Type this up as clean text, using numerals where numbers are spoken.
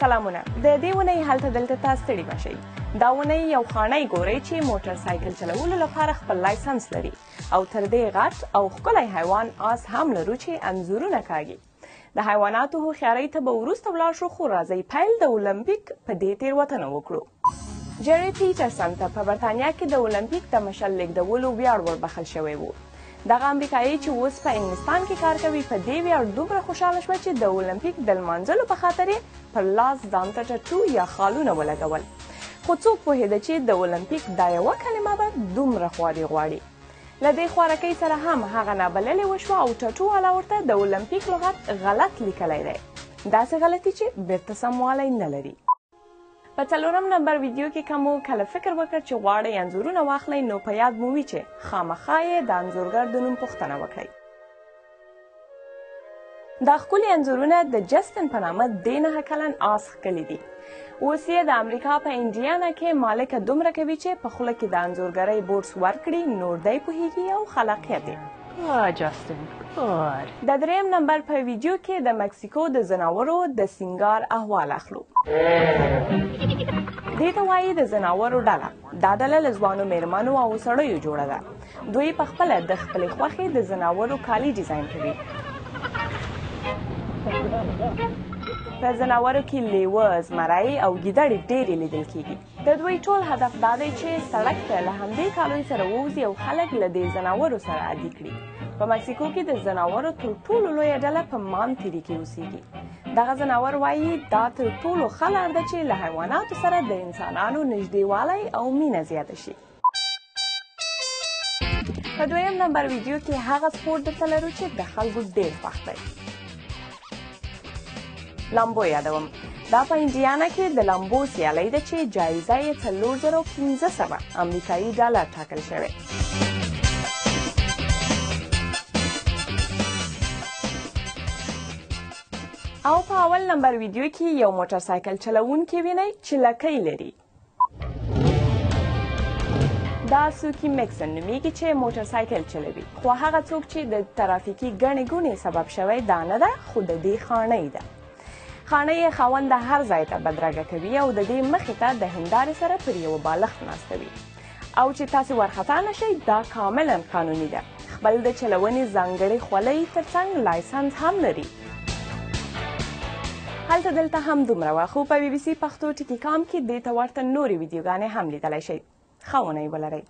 سلامونه، د دې اونۍ هلته دلته ته ستړي مه شئ. دا اونۍ یو خاڼی ګورئ چې موټر سایکل چلولو لپاره خپل لایسنس لري او تر دې غټ او ښکلی حیوان آس هم لرو چې انځورونه کاږي. د حیواناتو هوښیارۍ ته به وروسته ولاړ شو، خو راځئ پیل د المپیک په دې تېروتنه وکړو. جری پیټرسن ته په برتانیا کې د المپیک د مشعل لېږدولو ویاړ وربخښل شوی و. دغه امریکایي چې اوس په انګلستان کې کار کوي، په دې ویاړ دومره خوشاله شوه چې د المپیک د لمانځلو په خاطر یې پر لاس ځان ته ټټو یا خالونه ولګول. خو څوک پوهېده چې د المپیک دا یوه کلمه به دومره خواري غواړي. له دې خوارکۍ سره هم هغه نابللې وشوه او ټټو والا ورته د المپیک لغت غلط لیکلی دی، داسې غلطي چې بیرته سموالی نه لري. په څلورم نمبر ویډیو کې که مو کله فکر وکړ چې غواړئ انځورونه واخلئ، نو په یاد مو وي چې خامخا یې د انځورګر د نوم پوښتنه وکړئ. دا ښکلي انځورونه د جستن په نامه دې 9 کلن آس ښکلي دي. اوس یې د امریکا په انډیانا کې مالکه دومره کوي چې په خوله کې د انځورګرۍ بورس ورکړي، نور دی پوهیږي او خلاقیت یې. Good, Justin. Good. د دریم نمبر په ویډیو کې د مکسیکو د ځناورو د سینګار احوال اخلو. دې ته وایي د ځناورو ډله. دا ډله له ځوانو میرمنو او سړیو جوړه ده. دوی په خپله د خپلې خوښې د ځناورو کالي ډیزاین کوي. په ځناورو کې لیوه، زمری او ګیدړې ډېرې لیدل کیږي. د دوی ټول هدف دا دی چې سړک ته له همدې کالیو سره ووځي او خلک له دې ځناورو سره عادي کړي. په مکسیکو کې د ځناورو تر ټولو لویه ډله په مانتیري کې اوسیږي. دغه ځناور وایي دا تر ټولو ښه لار ده چې له حیواناتو سره د انسانانو نږدېوالی او مینه زیاته شي. په دویم نمبر ویډیو کې هغه سپورت درته لرو چې د خلکو ډېر خوښ دی. لامبو یادوم. دا په انډیانا کې د لامبو سیالۍ ده چې جایزه یې 4500 امریکایي ډالر ټاکل شوې. او په اول نمبر ویډیو کې یو موټر سایکل چلوونکی وینئ چې لکۍ لري. دا سوکي میکسن نومیږي چې موټر سایکل چلوي، خو هغه څوک چې د ترافیکي ګڼې ګوڼې سبب شوی دا نه ده، خو د دې خاڼۍ ده. خاڼۍ یې خاوند هر ځای ته بدرګه کوي او د دې مخې ته د هندارې سره پر یوه بالښت ناستوي. او چې تاسې وارخطا نه شئ، دا کاملا قانوني ده. خپل د چلونې ځانګړې خولۍ ترڅنګ لایسنس هم لري. هلته دلته هم دومره وه، خو په بي بي سي پښتو ټکي کام کې دې ته ورته نورې ویډیوګانې هم لیدلی شئ. ښه اونۍ ولرئ.